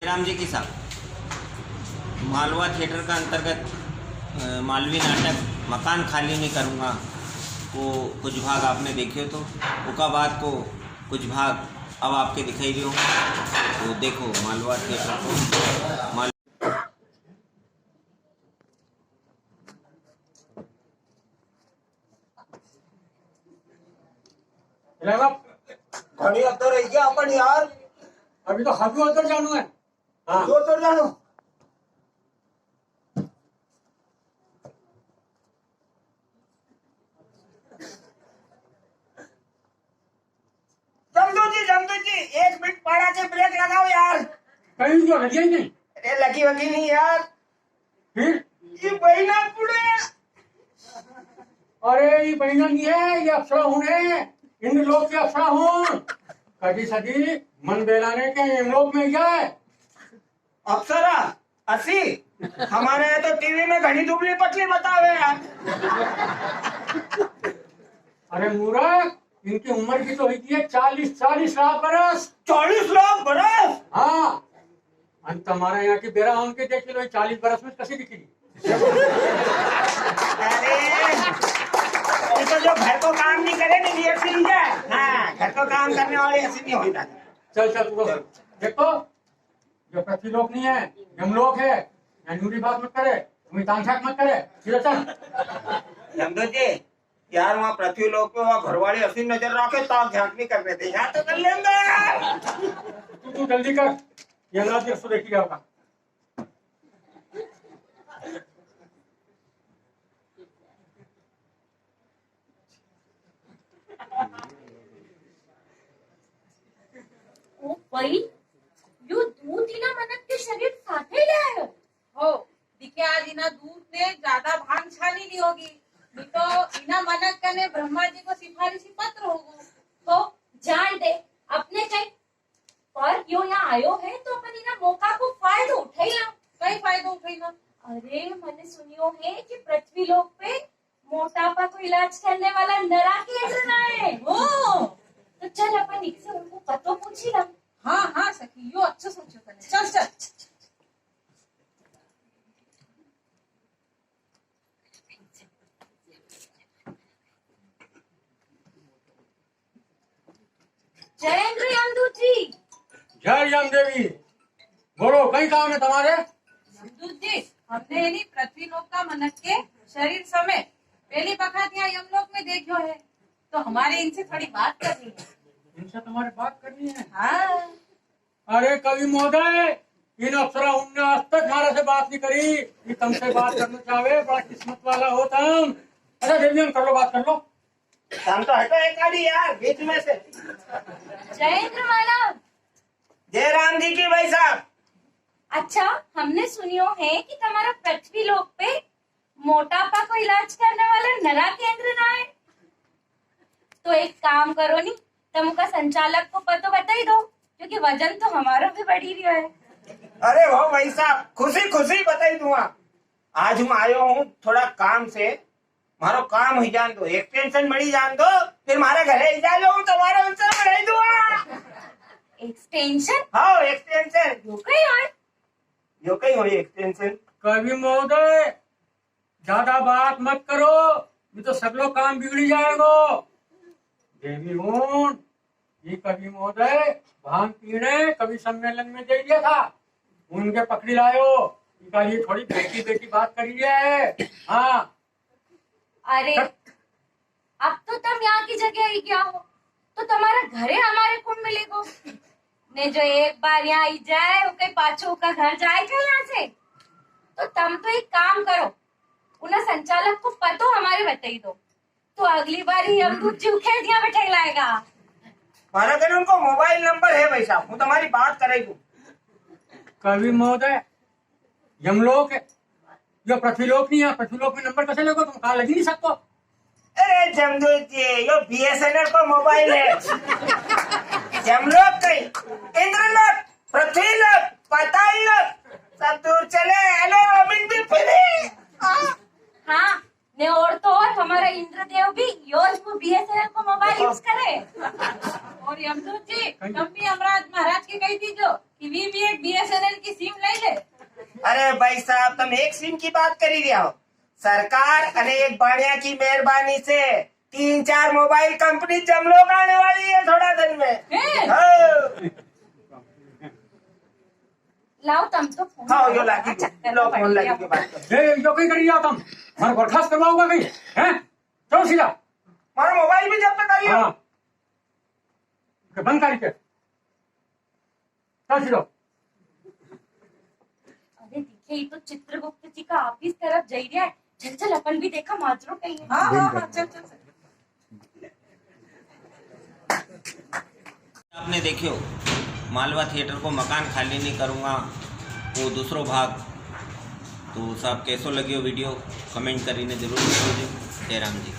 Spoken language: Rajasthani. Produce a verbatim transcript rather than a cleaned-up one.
राम जी की साहब, मालवा थिएटर का अंतर्गत, अ, मालवी नाटक मकान खाली नहीं करूँगा को कुछ भाग आपने देखियो तो, उका बाद को कुछ भाग अब आपके दिखाई दियो। तो देखो मालवा थिएटर को, माल- अरे बाप, घणी अंदर रह गया अपन यार। अभी तो हम भी अंदर जानो है। हाँ। जो अंदर जानो। जमदू जी, जमदू जी, एक मिनट पाड़ा के ब्रेक लगाओ यार। कहीं तो लगी ही नहीं। अरे लगी वगी नहीं यार। फिर? ये बहिना कुड़े। अरे, ये बहिना नहीं है, ये अप्सरा हुण है। इन लोग के अप्सरा हुण। कभी सदी मन बेलाने के इन लोग में क्या है? अप्सरा, असी? हमारे यहाँ तो टीवी में घणी दुबली पतली बतावे यार। अरे मूर्ख, इनकी उम्र भी तो होती है चालीस, चालीस लाख बरस। चालीस लाख बरस? हाँ। अन तुम्हारे यहाँ की बेरा उनके देख लो, चालीस बरस में कसी दिखी? अरे, ये तो जो घर को काम नहीं करे ना, ये ऐसी नहीं है। हाँ, घर को काम करने वाली ऐसी नहीं होता। चल, चल, तू चल। देखो, जो पृथ्वी लोक नहीं है, यमलोक है। यहाँ नूरी बात मत करे, तुम्हें तांग झांक मत करे। सीधा चल। यमदूत जी, यार, वहाँ पृथ्वी लोक पे वहाँ घरवाली ऐसी नजर रखे, ताक झांक नहीं करने दे। यहाँ तो कर लेंगे यार। तू, तू जल्दी कर, यमराज के सो देखी जाओगा। ओ भाई, यो दूत इना मनक के शरीर साथे ले आयो। हो, दिखे आज इना दूत ने ज्यादा भांग छानी ली होगी, नहीं तो इना मनक कने ब्रह्मा जी को सिफारिशी पत्र होगो। हो, जान दे, अपने कई, पर यो यहाँ आयो है तो अपन इना मौका को फायदो उठाई ला। कई फायदो उठाई ला? अरे, मने सुनियो है कि पृथ्वी लोक पे मोटापा को इलाज करने वाला नरा केंद्र ना है। ओ! तो चल अपन इनसे उनको पतो पूछी ला। हाँ, हाँ सखी, यो अच्छो सोचो तने। चल, चल। जय इंद्र यमदूत जी। जय यम देवी। बोलो, कई काम है तुम्हारे? यमदूत जी, हमने इनी पृथ्वी लोक का मनक के शरीर समेत पहली बखत यहाँ यमलोक में देखो है, तो हमारे इनसे थोड़ी बात करनी है। इनसे तुम्हारे बात करनी है? हाँ। अरे कवि महोदय, इन अप्सरा हुण ने आज तक म्हारा से बात नहीं करी, ये तुमसे बात करना चाहे, बड़ा किस्मत वाला हो तुम। अच्छा देवी, हम कर लो, बात कर लो। तुम तो हटो एक आड़ी यार, बीच में से। जय इंद्र मानव। जय राम जी की भाई साहब। अच्छा, हमने सुनियो है कि तुम्हारा पृथ्वी लोक पे मोटापा को इलाज करने वाला नरा केंद्र ना है। तो एक काम करो नी, तुम उका संचालक को पतो बताई दो, क्योंकि वजन तो हमारो भी बढ़ी रियो है। अरे वाह भाई साहब, खुशी खुशी बताई दूंगा। आज हूँ आयो हूँ थोड़ा काम से, म्हारो काम हुई जान दो, extension मळी जान दो, फिर म्हारे घरे ही जा लो, हूँ तुम्हारे उनसे बढ़ाई दूंगा। Extension? हाँ, extension। यो कई होय? यो कई होय extension? कवि महोदय, ज्यादा बात मत करो, नहीं तो सगलो काम बिगड़ी जाएगो। देवी हुण, ये कवि महोदय भांग पीने कवि सम्मेलन में दे दिया था, उनके पकड़ी लायो, इनका ये थोड़ी बेटी बेटी बात करी है। हाँ। अरे, अब तो तम यहाँ की जगह आई गया हो, तो तमारा घरे हमारे कुण मिलेगो? ने जो एक बार यहाँ आई जाए, वो कई पाछो उका घर जाए क्या यहाँ से? तो तम तो एक काम करो, उना संचालक को पतो हमारे बताई दो, तो अगली बार ही हम दूध जी उखेल दिया बैठे लाएगा। म्हारा कने उनको mobile number है भाई साहब, हूँ तुम्हारी बात कराई दूँ। कवि महोदय, यमलोक है, यो पृथ्वीलोक नहीं है, पृथ्वीलोक में number कैसे लेगो तुम, कहाँ लगी नहीं सकतो। अरे जमदूत जी, यो BSNL को mobile है। यमलोक कई, इंद्रलोक, पृथ्वीलोक, पाताललोक, सब दूर चले, hello roaming भी free। हाँ। हाँ, ने और तो और हमारा इंद्रदेव भी योज को BSNL को mobile use करे। और यमदूत जी, तम भी यमराज महाराज के कही दीजो कि वी भी एक BSNL की सिम ले ले। अरे भाई साहब, तम एक सिम की बात करी रिया हो। सरकार अने एक बाणिया की मेहरबानी से तीन चार मोबाइल कंपनी जमलोक आने वाली है थोड़ा दिन में। हैं? हाँ। लाओ तम तो फोन हाँ, यो करो। लागी। अच्छा, लो, फोन लागी के बात करो। ए, यो कई करी रिया तम? मारे बर्खास्त करवाओगा कई? हैं? चलो सीधा। मारो मोबाइल भी जब्त करियो। हाँ। के बंद करके। चल सीधा। अरे देखे, ये तो चित्रगुप्त जी का ऑफिस तरफ जाई रिया है। चल, चल, अपन भी देखा माजरो कई है। हाँ, हाँ, हाँ, चल, चल, चल। आपने देखियो, मालवा थिएटर को मकान खाली नहीं करूँगा, वो दूसरो भाग। तो साहब, कैसो लग्यो वीडियो, कमेंट करीने जरूर बताओ। जय राम जी।